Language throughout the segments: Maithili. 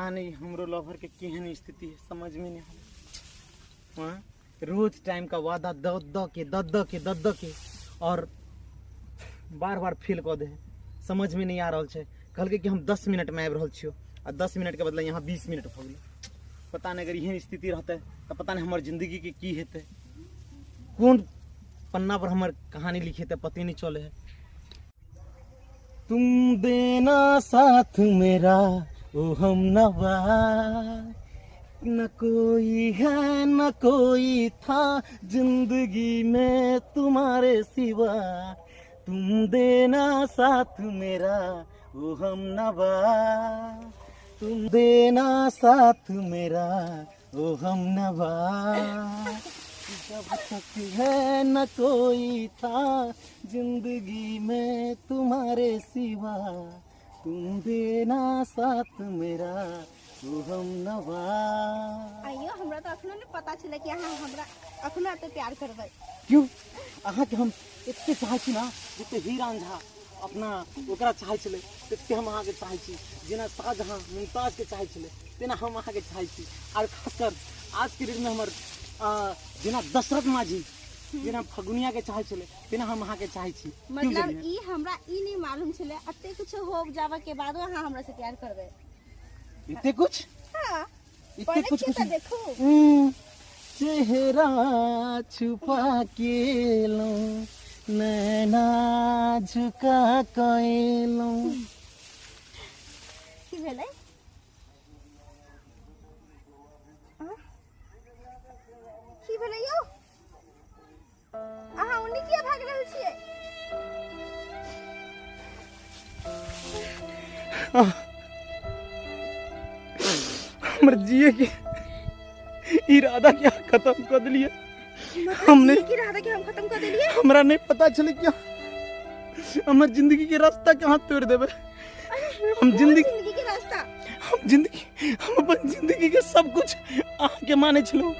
पता नहीं हमरो लवर के केहन स्थिति है, समझ में नहीं आवे। हाँ, रोज टाइम का वादा the the के the the के the the के और बार बार फेल कऽ दे है। समझ में नहीं आ रहल छै। कहलकै कि हम 10 मिनट में आबि रहल छियौ आ 10 मिनट के बदला यहाँ 20 मिनट भऽ गेलै। पता नहीं अगर एहन स्थिति रहतै तऽ पता नहीं हमर जिंदगी के की हेतै, कोन पन्ना पर हमर कहानी लिखेतै पते नहीं चले है। तुम देना साथ मेरा ओ हम नवा, न कोई है न कोई था जिंदगी में तुम्हारे सिवा, तुम देना साथ मेरा ओ हम नवा, तुम देना साथ मेरा ओ हम नवा, जब तक है न कोई था जिंदगी में तुम्हारे सिवा, तुम देना साथ मेरा ओ हम नवा। आइयो हमरा तो अखनो नहीं पता छलै कि अहाँ हमरा अखनो एते प्यार करबै। क्यों? अहाँके हम एते चाहै छी ना जते हीर रांझा अपना ओकरा चाहै छलै तते हम अहाँके चाहै छी। जेना शाहजहाँ मुमताजके चाहै छलै तेना हम अहाँके चाहै छी। आर खासकर आजके डेटमे हमर जेना दशरथ माझी जेना फगुनिया के चाहै छलै तेना हम अहाँके चाहै छी। क्यों मतलब बुझलियै? ई हमरा ई नहीं मालूम छलै एते कुछ हो जावे के बादो अहाँ हमरा से प्यार करबै। एते कुछ? हाँ। एते पढ़ै कुछ छियै कुछ तऽ देखू। चेहरा छुपा के लूं, नैना झुका के लूं। की भेलै? आँ? की भेलै यौ? अहाँ ओन्नी किया भागि रहल छियै? हमर जिए के इरादा क्या खत्म कर दिलिए हमने। जिए के इरादा के हम खत्म कर देलिए? हमरा नहीं पता चले क्या हमर जिंदगी के रास्ता कहाँ तोड़ देबे। हम कोन जिंदगी जिंदगी के रास्ता? हम जिंदगी, हम अपन जिंदगी के सब कुछ अहाँ के माने छलहुँ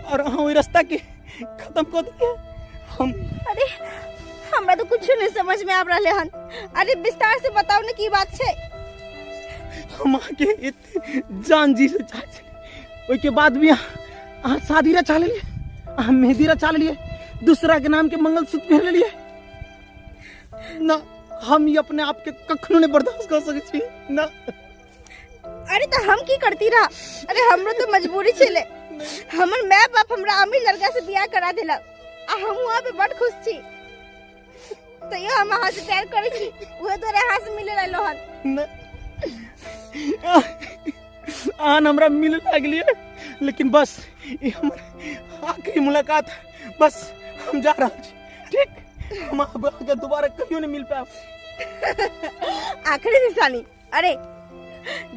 और अहाँ ओहि रास्ता के खत्म कर दिलिए। हम अरे हमरा तो कुछ नहीं समझ में आब रहले हन। अरे विस्तार से बताओ ने की बात छै। हम अहाँ के एते जान जी से चाहै छलियै, ओहिके बाद भी अहाँ शादी रचा लेलियै, अहाँ मेहंदी रचा लेलियै, दूसरा के नाम के मंगलसूत्र पहिर लेलियै ना। हम ई अपने आप के कखनो नहीं बर्दाश्त कर सकै छी ना। अरे तो हम की करती रहा? अरे हमरो तो मजबूरी छले, हमर my बाप हमरा अमीर लड़का से बियाह करा देलक आ हम वहाँ पे बड़ खुश छी, तैयो हम अहाँ से प्यार करै छी, उहे दुआरे अहाँ से मिले रहलो हन। ना। अहाँ हमरा मिले लागलियै, लेकिन बस ई हमर आखिरी मुलाकात, बस हम जा रहल छी। ठीक, हम अहाँके दोबारा कहियो नहीं मिल पायब। आखिरी निशानी। अरे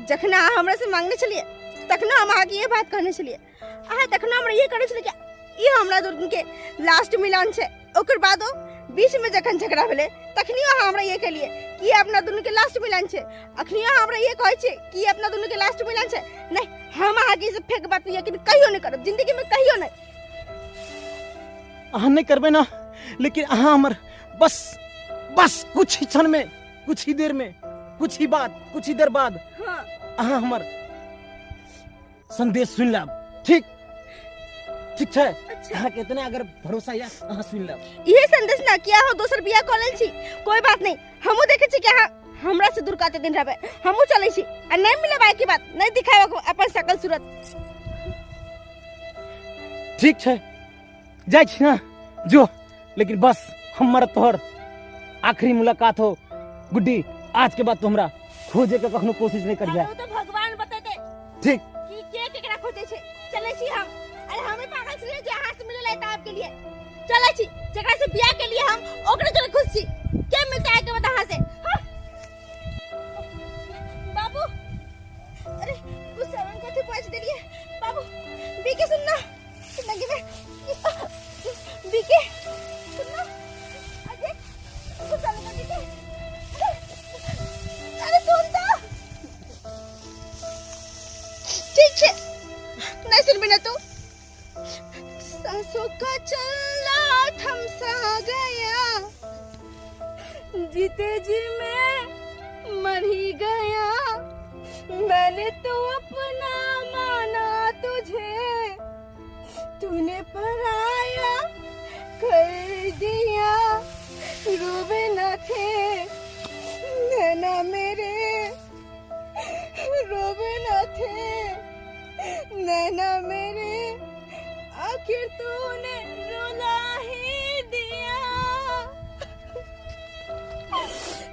जखन अहाँ हमरा से मांगने छलियै तखनो हम अहाँके ये बात कहने छलियै, अहाँ तखनो हमरा ये कहने छलियै कि ई हमरा दुनू के लास्ट मिलान छै। ओकर बादो बीच में जखन झगड़ा भेलै तखनियो अहाँ हमरा ये कहलियै कि ई अपना दुनू के लास्ट मिलान छै। अखनियो अहाँ हमरा ये कहै छियै कि ई अपना दुनू के लास्ट मिलान छै। नहीं, हम अहाँके ई सब फेक बात यकीन कहियो नहीं करब, जिंदगी में कहियो नहीं। अहाँ नहीं करबै ना, लेकिन अहाँ हमर बस बस कुछ ही क्षण में, कुछ ही देर में, कुछ ही बात, कुछ ही देर बाद हाँ। अहाँ हमर संदेश सुन लेब। ठीक ठीक छै? अच्छा। अहाँ के इतना अगर भरोसा या अहाँ सुन लेब। इहे संदेश ना किया हो दोसर बियाह कऽ लेल छी, कोई बात नहीं, हमहूँ देखे छी कि अहाँ हमरा से दूर कते दिन रहबै, हमहूँ चलै छी आ नहीं मिलब आइ के बाद नहीं दिखाएब अपन शकल सूरत। ठीक छै, जाइ छी ना जो, लेकिन बस हमर तोहर आखिरी मुलाकात हो गुड्डी। आज के बाद तो हमरा खोजे के कखनो कोशिश नहीं करिहे। तो भगवान बतेते ठीक कि के केकरा खोजे छै। चलै छी हम। अरे हमें पागल छलियै जे अहाँ से मिले ला आप के लिए। चलै छी, जकरा से बियाह के लिए हम ओकरे जोरे खुश छी। के मिलता है के बता अहाँ से? हाँ? बाबू, अरे कुछ सामान कथी पहुंच देलिए बाबू। बीके सुनना, सुनना कि मैं बीके सुनना, अजय कुछ सामान कथी के, अरे सुन तो। ठीक है, नहीं सुनबी ना तू। सांसों का चलना थम सा गया, जीते जी मैं मर ही गया। मैंने तो अपना माना तुझे, तूने पराया कर दिया। रोवे न थे नैना मेरे, रोवे न थे नैना मेरे, आखिर तूने रुला ही दिया।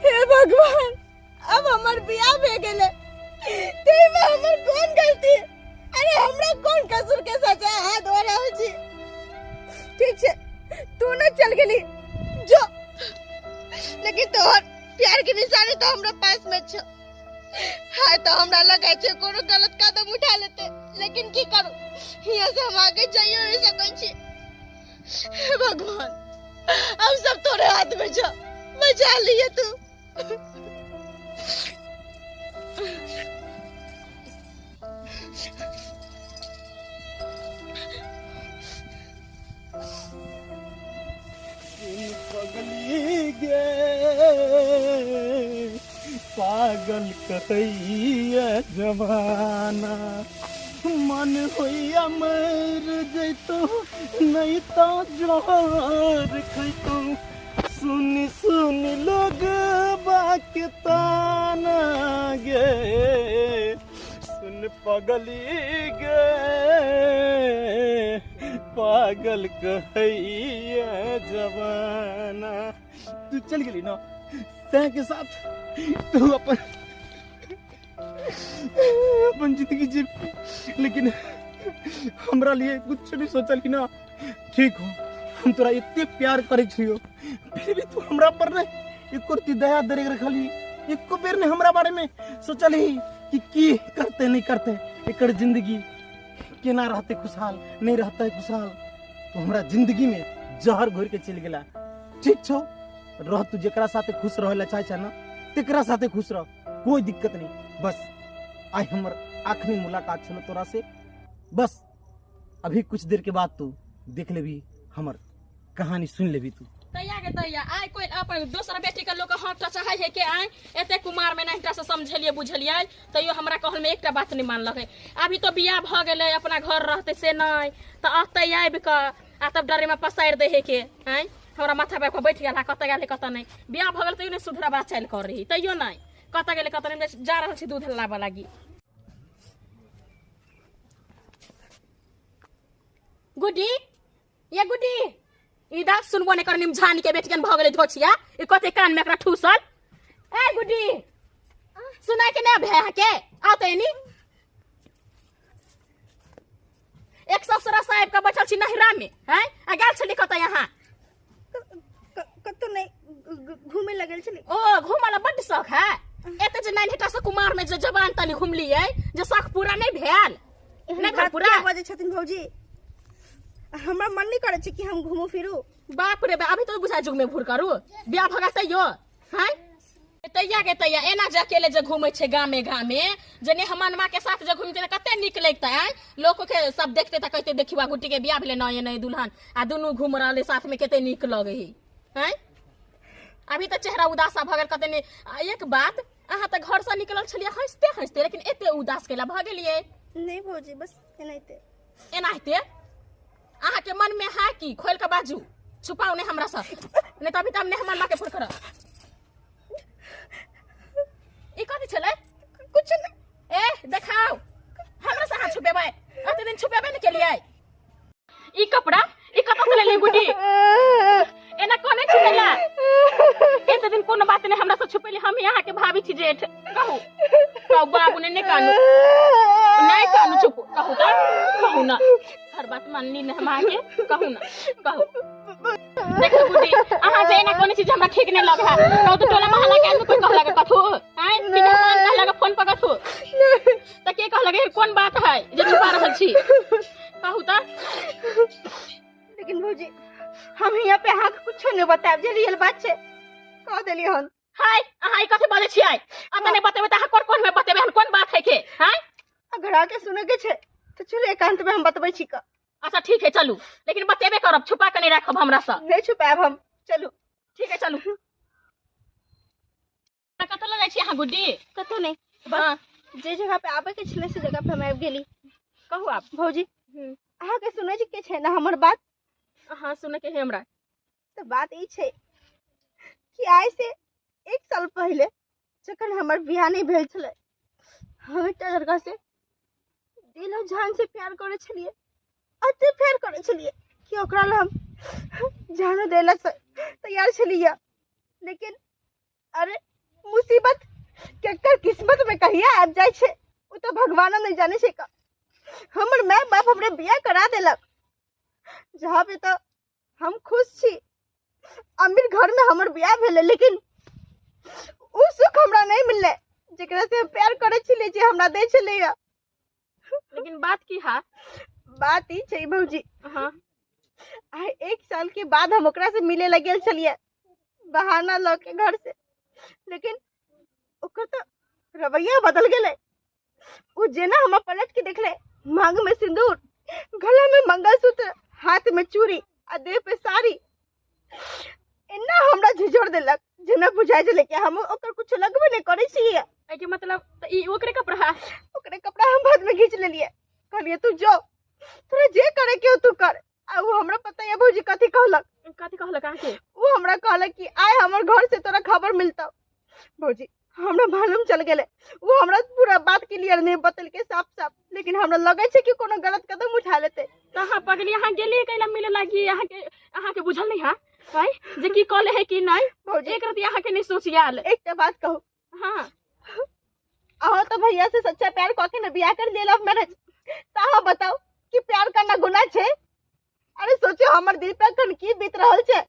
हे भगवान, अब हमर बियाह भे गेलै, ताहिमे हमर कोन गलती? अरे हमरा कोन कसूर के सजा अहाँ दऽ रहल छी? ठीक छै, तू न चल गेली जो, लेकिन तोहर प्यार के निशानी तो हमरा पास में छौ। हाँ तो हमरा लगे छै कोनो गलत कदम उठा लेते, लेकिन की करू, हियाँ से हम आगे जाइयो नहीं सकै छी। हे भगवान, अब सब तोरे हाथ में छौ, बचा लिए तू। पगली गे पागल कहैया जमाना, मन होइया मर जैतो नहीं तो जहर खैतो। सुन सुन लोग बाक ताना गे, सुन पगली गे पागल कहैया जमाना। तू चल गेली ना सह के साथ, तू अपन अपन जिंदगी जी, लेकिन हमरा लिए कुछ नहीं सोचल कि ना। ठीक हो, हम तोरा इतने प्यार करे छियो, फिर भी तू हमरा पर नहीं एको रत्ती दया दरे रखली, एको बेर नहीं हमरा बारे में सोचली कि की करते नहीं करते, एकर जिंदगी केना रहते खुशहाल, नहीं रहते खुशहाल। तो हमरा जिंदगी में जहर घोर के चल गेला। ठीक छो, रह तू जेकरा साथे खुश रहे ला चाहे छा ना तेकरा साथे खुश रह, कोई दिक्कत नहीं। बस आई हमर आखिरी मुलाकात छलो तोरा से, बस अभी कुछ देर के बाद तू देख लेबी, हमर कहानी सुन लेबी तू। तैया के तैया आइ कोई अपन दोसर बेटी के लोग हाथ चाहे है के आइ एते कुमार में नहीं से समझलिए बुझलिए, तैयो हमरा कहल में एकटा बात नहीं मानलक है। अभी तो बियाह भ गेलै, अपना घर रहते से नहीं तो अतै आबि कऽ आ तब डरे में पसारि दै है के आइ हमरा माथा पर बैठ गेल, कतऽ गेल कतऽ नहीं। बियाह भ गेल तैयो नहीं सुधरा बात चालि कर रही, तैयो नहीं कतऽ गेलै कतऽ नहीं। जा रहल छी दूध लाबऽ लागी। गुड्डी ये गुड्डी, ई दाँत सुनबो नहि कर, निमझानी के बेटी भऽ गेलै धोछिया, ई कते कान में एकरा ठूसल। ए गुड्डी, सुनाय के नहि भे अहाँके? आओ तऽ एनी। एक ससुरा साहेब के बैठल छी नहिरा में हैं, आ गेल छली कतऽ यहाँ? कतौ नहि, घूमे लगल छली। ओ घूमऽ ला बड्ड शौक है? एते जे नाइन से कुमार में जे जवान तनी घुमलियै, जे शौक पूरा नहि भेल? एहन नहि भेल बात पूरा? किया बजै छथिन भौजी? हमरा मन नहि करै छै कि हम घूमू फिरू। बाप रे बा, अभी तो बुझा जुग में भूर करू बियाह भगा तैयो हैं? तैया के तैया एना जे अकेले जे घूमे छै गामे गामे, जे नेहमनमा के साथ जे घूमते तऽ कते नीक लगतै आँय? लोक के सब देखते तऽ कहते देखिवा गुट्टी के बियाह भेलै नये नये दुल्हन आ दुनू घूम रहले साथ में, कते नीक लगै है आँय? अभी तऽ चेहरा उदासा भऽ गेल कते। आ एक बात, अहाँ तऽ घर से निकलल छलियै हंसते हंसते, लेकिन एते उदास कैला भऽ गेलियै? नहि भौजी, बस एनाहिते। एनाहिते? अहाँ के मन में है की? खोल के बाजू, छुपाओ नहीं हमरा से, नहीं तो अभी तो हम नहीं हमर माँ के फोन करब। ई कथी छलै? कुछ नहीं। ए देखाओ, हमरा से अहाँ छुपेबै? एते दिन छुपेबे नहीं केलियै। ई कपड़ा ई कतऽ से लेली गुड्डी? एना कोने छुपेला? एते दिन कोनो बात नहीं हमरा से छुपेली, हम ही अहाँ के भाभी छी जेठ। कहू कहू बाबू, ने नहीं कानू, नहीं कानू, चुप। कहू तऽ कहू ना, हर बात मानली ने हम अहाँके। कहू ना, कहू। देखू गुड्डी, अहाँ जे एना कोनो चीज हमरा ठीक नहीं लगे है। कहू तऽ टोला मोहल्ला के आदमी कोई कहलक कथू आँय कि मेहमान कहलक फोन पर कथू? तऽ के कहलक? एहन कोन बात है जे छुपा रहल छी? कहू तऽ। लेकिन भौजी, हम यहाँ पे अहाँके कुछो नहीं बतायब, जे रियल बात छै कह देलियै हन। हाय, अहाँ ई कथी बजै छियै? अतऽ नहि बतेबै तऽ अहाँ कोन कोन में बतेबै? एहन कोन बात है के हाय? अगर अहाँके सुनै के छै तऽ चलू एकांत में हम बतबै छी कऽ। अच्छा ठीक है चलू, लेकिन बतेबे करब, छुपा के नहीं राखब हमरा से। नहीं छुपायब हम, चलू। ठीक है चलू। कतऽ लऽ जाइ छी अहाँ गुड्डी? कतौ नहीं, बस। हाँ। जे जगह पे आबे के छलै से जगह पे हम आबि गेली। कहू आप। भौजी, अहाँके सुनै के छै ने हमर बात? हाँ, सुनै के है हमरा। तऽ बात ई छै कि आइ से 1 साल पहिले जखन हमर बियाह नहि भेल छलै, हम एकटा लड़का से दिल और जान से प्यार करै छलियै, एते प्यार करै छलियै कि ओकरा लए हम जानो दै लए तैयार छलियै। लेकिन अरे मुसीबत केकर किस्मत में कहिया आबि जाइ छै ओ तऽ भगवानो नहि जानै छै। का हमर माय बाप हमरे बियाह करा देलक, जहाँ पे तऽ हम खुश छी, अमीर घर में हमर बियाह भेलै, लेकिन ओ सुख हमरा नहीं मिललै जेकरा से हम प्यार करै छलियै, जे हमरा दै छलैया। लेकिन बात की है? बात ई छै भौजी, हाँ, आइ 1 साल के बाद हम ओकरा से मिले लग गेल छलियै बहाना लऽ के घर से, लेकिन ओकर तऽ रवैया बदल गेलै। ओ जेना हमरा पलट के देखले, मांग में सिंदूर, गला में मंगलसूत्र, हाथ में चूड़ी आ देह पे साड़ी, एना हमरा झिझोर देलक जेना बुझाइ छलै कि हम ओकर कुछ लगबे नहि करै छियै। एहिके मतलब तऽ ई ओकरे कपड़ा है? ओकरे कपड़ा हम बाद में घींच लेलियै, कहलियै तू जो, तोरा जे करे के हो तू कर। आ ओ हमरा पता है भौजी कथी कहलक? कथी कहलक अहाँके? ओ हमरा कहलक कि आइ हमर घर से तोरा खबर मिलतौ। भौजी हमरा मालूम चल गेलै, ओ हमरा पूरा बात क्लियर नहीं बतेलकै साफ साफ, लेकिन हमरा लगै छै कि कोनो गलत कदम उठा लेतै। तऽ अहाँ पगली, अहाँ गेलियै कैला मिले लागी? अहाँके बुझल नहीं है भाई जे की कहले है कि नहीं? भौजी एक रति अहाँके नहीं सोच आयल? एकटा बात कहू? हाँ। अहाँ तो भैया से सच्चा प्यार कऽ के ने बियाह कर लियै लव मैरिज, तऽ अहाँ बताउ कि प्यार करना गुनाह छै? अरे सोचो हमर दिल पे अखन की बीत रहल छै,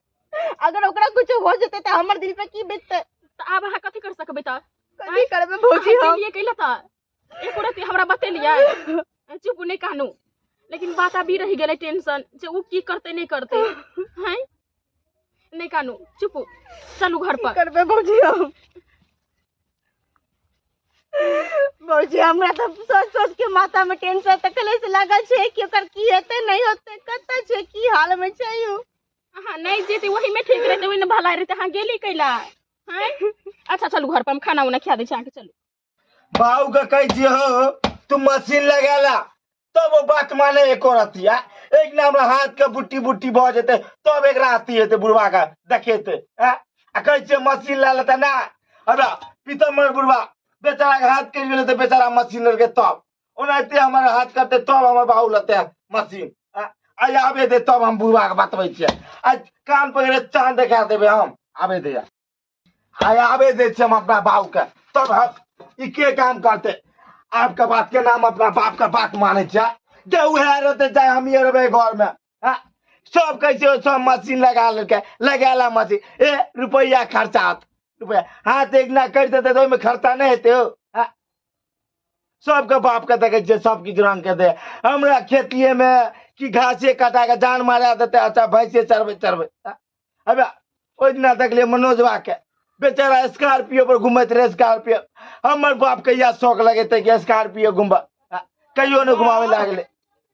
अगर ओकरा कुछ हो जेतै तऽ हमर दिल पे की बीततै? तऽ आब अहाँ कथी कर सकबै? तऽ कथी करबै भौजी अहाँ हम? गेलियै कैला तऽ एको रति हमरा बतेलियै? चुप, नहि कानू। लेकिन बात अभी रहि गेलै टेंशन जे ओ की करतै नहि करतै हैं। नहि कानू, चुप, चलू घर की पर। करबै भौजी हम? भौजी हमरा तऽ सोच सोच के माथा में टेंशन तकले से लागल छै कि ओकर की हेतै नहीं होतै, कतऽ छै, की हाल में छै उ। अहाँ नहि जेतै वही में ठीक रहतै, ओहि में भला रहतै। अहाँ गेली कैला हैं? अच्छा चलू घर पर, हम खाना उना खिया दै छी अहाँके, चलू। बाबू के कहै छियै हो तू मशीन लगेला तब वो बात माने एको रतिया। एक ना हमरा हाथ के बुट्टी बुट्टी भऽ जेतै तब एकरा अथी हेतै, बुढ़वा के देखेतै। आ कहै छियै मशीन लए लेतै ना, हमरा पीतमर बुढ़वा बेचारा के हाथ कटि गेलै तऽ बेचारा मशीन लेलकै, तब ओनाहिते हमर हाथ कटतै तब हमर बाबू लेतै मशीन। आइ आबे दे तब हम बुढ़वा के बतबै छियै, आइ कान पकड़े चाँद देखा देबै हम। आबे दे, आइ आबे दे छियै हम अपना बाबू के, तब हम ई के काम करते। आपके बात के नाम अपना बाप के बात मानै छियै जे उएह रहतै चाहे हम रहबै घर में। हाँ, सब कहै छै सब मशीन लगा लेलकै, लगेला मशीन, ए रुपैआ खर्चा होत, रुपैआ हाथ एक ना कटि देतै तऽ ओहिमे खर्चा नहि हेतै हो। हाँ, सबके बाप के देखै छियै सब किछु रंग के दे, हमरा खेतिए मे कि घासे कटा के जान मारा देतै। अच्छा भैंसे चरबै चरबै अबे ओहि दिना देखलियै मनोजवा के बेचारा स्कॉर्पियो पर घुमैत रहै स्कॉर्पियो। हमर बाप के इएह शौक लगेतै कि स्कॉर्पियो घुमब, कहियो नहि घुमाबै लागलै।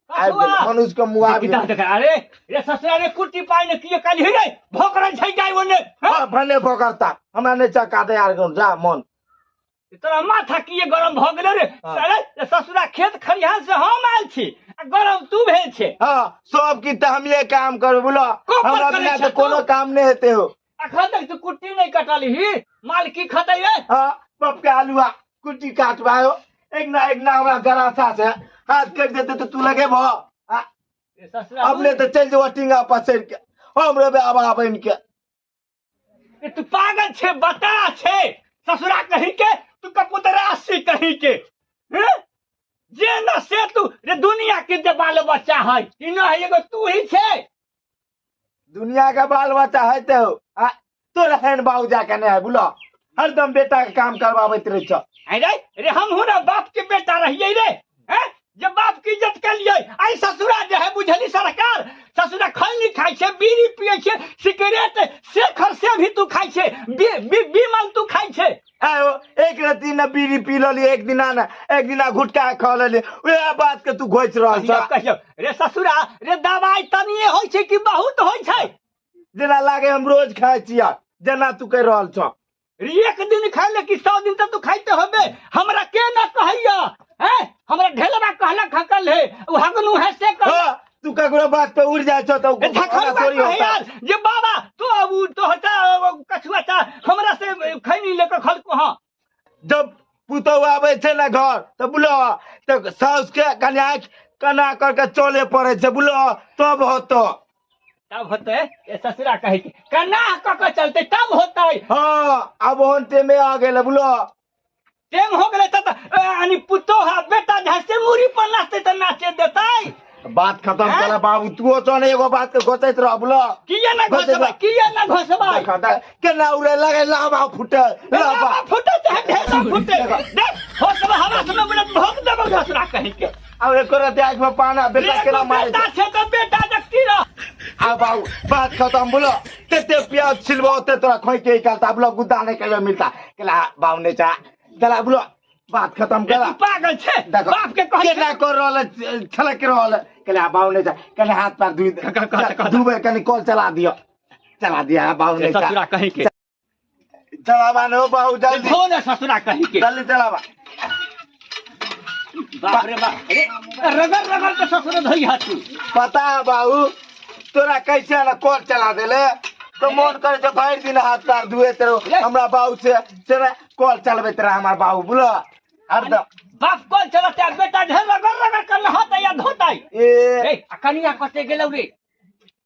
आबि गेलै मनुष्य के मुँह आबि गेलै। अरे रे ससुरा रे, कुर्ती पाइ ने किए काल्हि रे भोकरल छै गाय ओने। हाँ, भने भोकरता, हमरा नहि चका दे यार, जा मन तोरा माथा किए गरम भऽ गेलै रे? हाँ। अरे ससुरा, खेत खलिहान से हम आयल छी आ गरम तू भेल छे। हाँ, सब की तऽ हमिये काम करबै बोलो, कोपर हमरा करै बिना छै तऽ कोनो तू? काम नहि हेतै हो। अखन तक तू कुट्टी नहि कटलही, माल की खतै रे? हाँ, बाप के आलुआ कुट्टी काटबायो, एक ना एक ना हमरा गरासा से हाथ कटि देतै तऽ तू लगेबह? हाँ, रे ससुरा, अपने तऽ चलि जेबह टींगा पसरि के, हम रहबै आबा बनि के। रे तू पागल छे, बता छे ससुरा कही के, तू कपुतरा से कही के हैं? जे न से तू रे दुनिया के जे बाल बच्चा है ई न है एगो तू ही छे। दुनिया के बाल बच्चा है ते हो, आ तोरा एहन बाबू जाके नहि है बुलो, हरदम बेटा के काम करवाबैत रहै छौ। अरे रे हम हूँ ना बाप के बेटा रहिए रे, हैं? जे बाप के इज्जत के लिए आई ससुरा जे है बुझली सरकार, ससुरा खैनी खाइ छे, बीड़ी पिए छे, सिगरेट शेखर से भी तू खाइ छे, बीमल तू खाइ छे। आयो एक रत्ती न बीड़ी पी लेली, एक दिना न एक दिना गुटखा खा लेली, उएह बात के तू घोचि रहल छह। कहियो रे ससुरा रे, दवाई तनिए होइ छै कि बहुत होइ छै? जेना लागे हम रोज खाइ छियै जेना तू कहि रहल छह। एक दिन खाइ ले कि 100 दिन तक तू खाइते होबे हमरा के ना कहैया हैं हमरा ढेलवा कहलक हकल है उ हगनु है से कह हाँ, तू ककरो बात पे उड़ जाइ छौ तो झखरुआ थोड़ी कहे होता। यार जे बाबा तो अब उ तो हटा कछुआ चा हमरा से खैनी लेकर खलको हां जब पुतहु आबै छै ने घर तऽ बुलो तऽ साउस के कनि आँखि कना करके चले पड़ै छै बुलो तब होतो तब होते ये ससुरा कहै छै कना क के चलते तब होते हाँ आब ओहन टेमे आ गेल बुलो टेम हो गेलै तब यानी पुतोह आ बेटा जे से मुड़ी पर नाचते तऽ नाचे देतै बात खत्म हैं? कर बाबू तू तो ने एगो बात के घोसैत रह बुलो किया ना घोसबै किया ना घोसबै देखा देख, केना उड़े लगे लावा फूटे लावा लावा फूटे चाहे ढेला फूटे देख हो सब हमरा समय बोले भोग देबो घोसरा कहीं के अब एको रात आँखि में पाना बेटा केना मारे बेटा छै तऽ बेटा जकती रह आ बाबू बात खत्म बोलो तेते प्याज छिलबो ओते तोरा खोइ के निकालता बोलो गुद्दा नहीं कहियो मिलता केला बाबू नहीं चाह चला बोलो बात खत्म करा तू पागल छै देखो बाप के कहै केना कर रहल है, छलक रहल है। केला बाबू नहीं चाह कने हाथ पैर धुई कह- कह- कह- कह- धुबे कने कल चला दियो चला दिया बाबू नहीं चाह ससुरा कहीं के चलावा नो बाबू जल्दी धो ने ससुरा कहीं के जल्दी चलावा बाप रे बाप अरे रगड़ रगड़ के ससुर धोई हाथ तू पता है बाबू तोरा कैसे ना कल चला देले तो मन करे छै भरि दिन हाथ पैर धुए तेरो हमरा बाबू से तेरा कल चलबैत रहे हमार बाबू बोलो हरदम बाप कल चलते आ बेटा ढेर रगड़ रगड़ कर नहाता या धोता ए ए आ कनिया कते गेलौ रे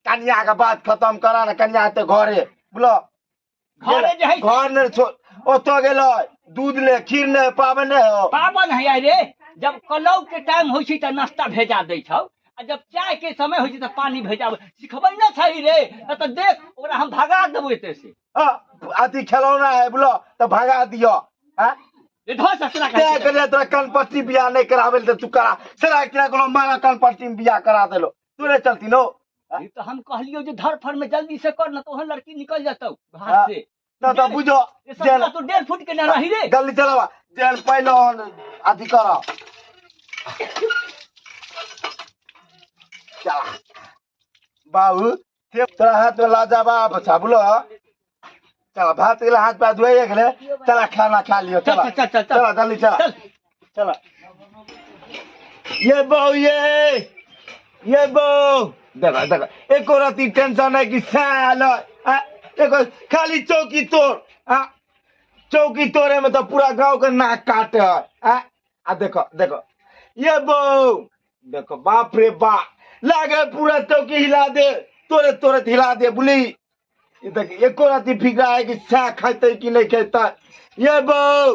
कनिया के बात खत्म करा ना कनिया ते घरे बोलो घरे जे है घर ने छो ओतऽ गेलै दूध ले खीर ने पाबनि ने हो पाबन है रे जब कलौ के टाइम होइ छै तऽ नाश्ता भेजा दै छौ आ जब चाय के समय होइ छै तऽ पानी भेजा सिखबै न छै रे नहि तऽ देख ओकरा हम भगा देबो एतऽ से हाँ, अथी खेलौना है बोलो तऽ भगा दियो हाँ? रे धो ससुरा तैं के करिया तोरा कनपट्टी बियाह नहि कराबै लए तऽ तू करा सरा किना कोनो मारा कनपट्टी में बियाह करा देलो तोरे चलती नो ई तऽ हम कहलियौ जे धरफड़ में जल्दी से कर न तऽ ओहन लड़की निकल जतौ हाँ। घाट से तऽ तऽ बुझो ये ससुरा तू 1.5 फुट के ना रही रे जल्दी चलावा जेल पहले अथी कर चला बाबू ते तोरा हाथ में लाजवाब छा बोलो चला भात गेले हाथ पैर धोए गेले चला खाना खा लियो चल चला चल चल चल चला जल्दी चला चल चला ये बहू ये बहू देखो देखो एको रति टेंशन है कि साल एको खाली चौकी तोड़ आ चौकी तोड़े में तो पूरा गांव के नाक काटे है आ, आ देखो देखो ये बहू देखो बाप रे बाप लागे पूरा चौकी हिला दे तोरे तोरे हिला दे बोली ई देख एको रति फिकरा है कि सा खेते कि नहीं खेते ये बहू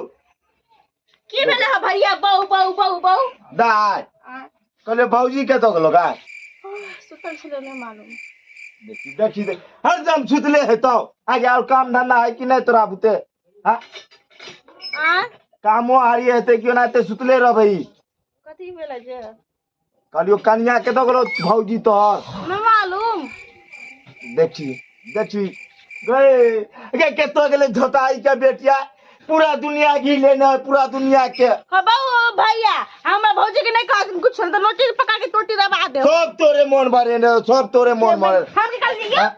की भेलै हँ भैया बहु बहु बहु बहु दाय कहले भौजी के तो गेलो गाय सुतल छलै नहि मालूम देखी देखी देख हरदम सुतले है तो आगे और काम धंधा है कि नहीं तोरा बुते हाँ आ कामो हारी हेतै कि ओनाहिते सुतले रहबै कथी भेलै जे कहलियो कनिया के तो गेलो भौजी तोहर नहि मालूम देखी देखी गए गे केतो गेले झोताई के बेटिया पूरा दुनिया घी लेने है पूरा दुनिया के हाँ बहु भैया हमरा भौजी के नहीं कहा कुछ तो रोटी पका के टोटी दबा दे सब तोरे मन भरे ने सब तोरे मन भरे हम निकाल दिए हाँ?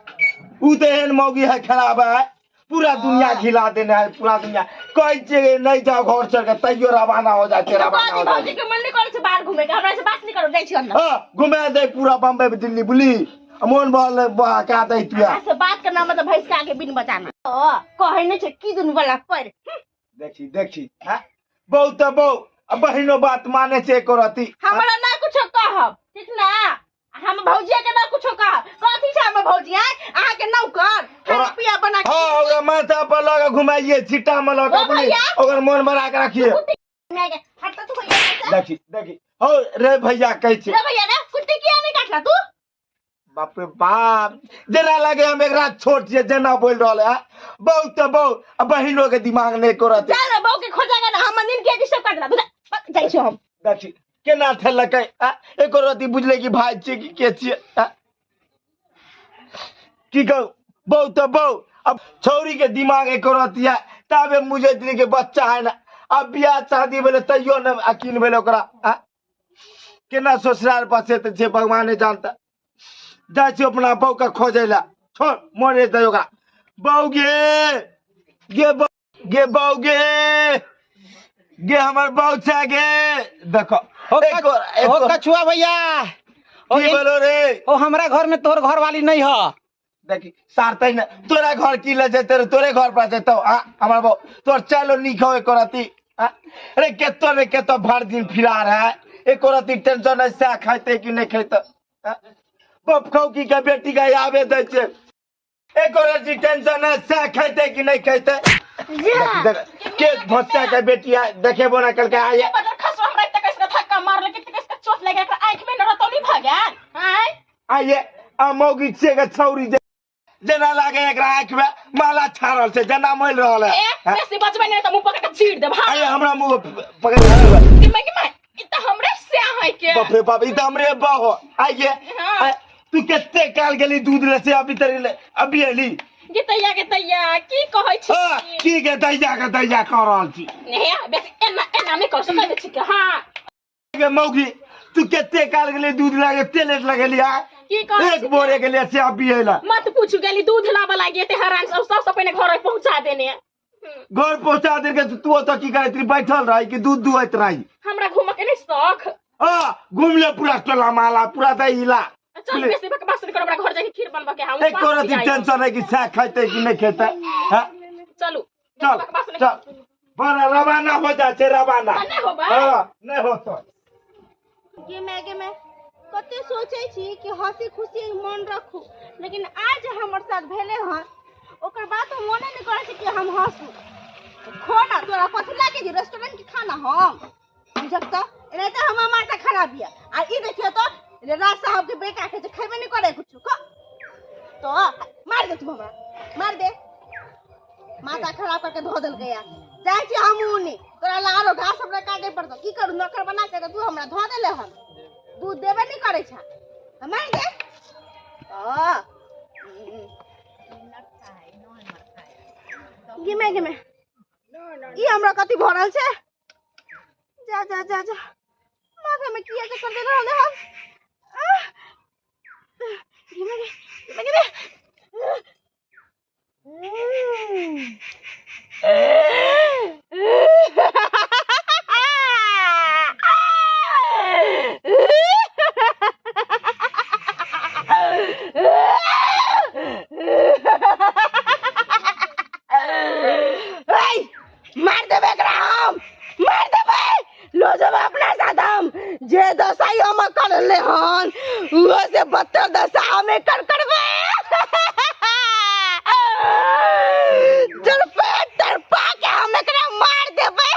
उ तो एहन मौगी है खराब है पूरा दुनिया खिला देने है पूरा दुनिया कहीं जगह नहीं जाओ घर छोड़ के तैयो रवाना हो जाते रवाना हो भौजी जाते के मन नहीं करे छै बाहर घूमे के हमरा से बात नहीं करो जाइ छी अंदर हाँ घुमा दे पूरा बम्बई दिल्ली बुली मोन बल बहा दे तू हमरा से बात करना मतलब भैंस के आगे बिन बजाना ओ कहै नहीं छै की दुनू वाला पर देखी देखी हाँ बहुत तो बहु अब बहिनो बात माने छे एको रति हमरा ना कुछो कहब ठीक ना हम भौजिया के ना कुछो कहब कथी छै हमर भौजिया अहाँ के नौकर खाना पिया बना के हाँ ओकरा माथा पर लगा घुमाइए छिट्टा में लगा ओ भैया। ओकर मन बना के रखिए माय गे हट तू भैया से। देखी देखी हो रे भैया कहै छै रे भैया रे कुट्टी किया नहीं काटला तू बाप रे बाप जेना लगे हम एकरा छोट छियै जेना बोल रहल है बहुत तऽ बहुत आ बहिनो के दिमाग नहि करत चल रे बहू के खोजेगा ना हम मंदिर किया डिस्टर्ब काटला तू जाइ छी हम देखी केना ठेलकै आ एको रति बुझलै कि भाई छियै कि के छियै आ? की कहू बहुत तऽ बहुत अब छौरी के दिमाग एको रति है ताबे मुझे के बच्चा है ना अब बियाह शादी भेलै तैयो ने अकीन भेलै ओकरा आ? केना ससुराल बसेतै से भगवाने जानता जाइ छी अपना बहू के खोजै लए छोड़ मरे दे ओकरा बहू गे गे बहू। गे बाऊ गे गे हमर बाऊ छै गे देखो ओ एक और एक ओ और कछुआ भैया ओ की बोलो रे ओ हमरा घर में तोहर घर वाली नहीं ह देखी सारतै ने तोरा घर की ले जेतै रे तोरे घर पर जेतौ आ हमर बाऊ तोर चलो नीक हो एको रति आ अरे केतो ने केतो भर दिन फिरा रहा है एको रति टेंशन नहीं सह खाइते कि नहीं खाइते बाप खौ की के बेटी के आवे दै छै एको रति टेंशन नहीं सह खाइते कि नहीं खाइते देख के भोसका के बेटी आ देखेबो ना कल के आया बदर खसो हमरा एते कैसे धक्का मारल के कैसे चोट लगे एकरा आंख में न रतौनी भ गेल आय आइए आ मौगी छियै के छौरी जे जेना लागे एकरा आँखि में माला छाड़ल छै जेना मरि रहल है ए बेसी बजबै नै त मुंह पकड़ के चीर देब हां आइए हमरा मुंह पकड़ के कि मैं कि मैं ई त हमरे से है के बाप रे बाप ई तऽ हमरे बा हो आइए हाँ। तू कते काल गेली दूध ले से अभी तक ले अभी एली गे तैया की कहै छी हाँ की के दैया के दैया कह रहल छी हे बेसी एना एना नहि कर सकै छी के हां गे मौगी तू कते काल गेली दूध लागे एते लेट लगेली आ की कहै एक बोरे के लिए से अभी एला मत पूछू गेली दूध लाबऽ लागी एते हरान सब सबसँ पहिने घर पहुंचा देने घर पहुंचा दे के तू ओतऽ की करैत रही बैठल रही कि दूध दुहैत रही हमरा घूमऽ के नहि शौख हाँ घूम ले पूरा टोला माला पूरा दही ला चल बेसी बकवास नहि कर हमरा घर जाके खीर बनबऽ के हम एक रति टेंशन है कि सह खेतै कि नहि खेतै हाँ चलू चल बकवास नहि चल बड़ा रवाना हो जा छै रवाना नहि होबै हाँ नहि होतो गे माय गे माय, कते सोचै छी कि हंसी खुशी मन रखू, लेकिन आज जे हमर साथ भेलै हन ओकर बाद तो मने नहि करै छै कि हम हंसू। खो ना तोरा कथी लागे जे रेस्टोरेंट के खाना हम बुझक तऽ एनाहिते हमर माथा खराब यऽ। आ ई देखियौ तऽ राज साहब के बेटा के जे खेबे नहि करै कुछो खो तो मार दे तू हमरा, मार दे, माथा खराब करके धो देलकै यार। जाइ छी हमहूँ ओने तोरा ला आरो घास हमरा काटे पड़तौ, की करू नौकर बना के तू हमरा धो देले हन, दूध देबे नहि करै छा, मार दे। गिमे गिमे ई हमरा कथी भऽ रहल छै? जा जा जा जा माथा में किया चक्कर दे रहल हम? गिमे गिमे गिमे। मार देबै एकरा हम, मार देबै, लो जेबै अपना साथ हम। जे दशाई हम करले हन उहो से बदतर दशा हम एकर करबै। तड़पे तड़पा के हम एकरा मार देबै।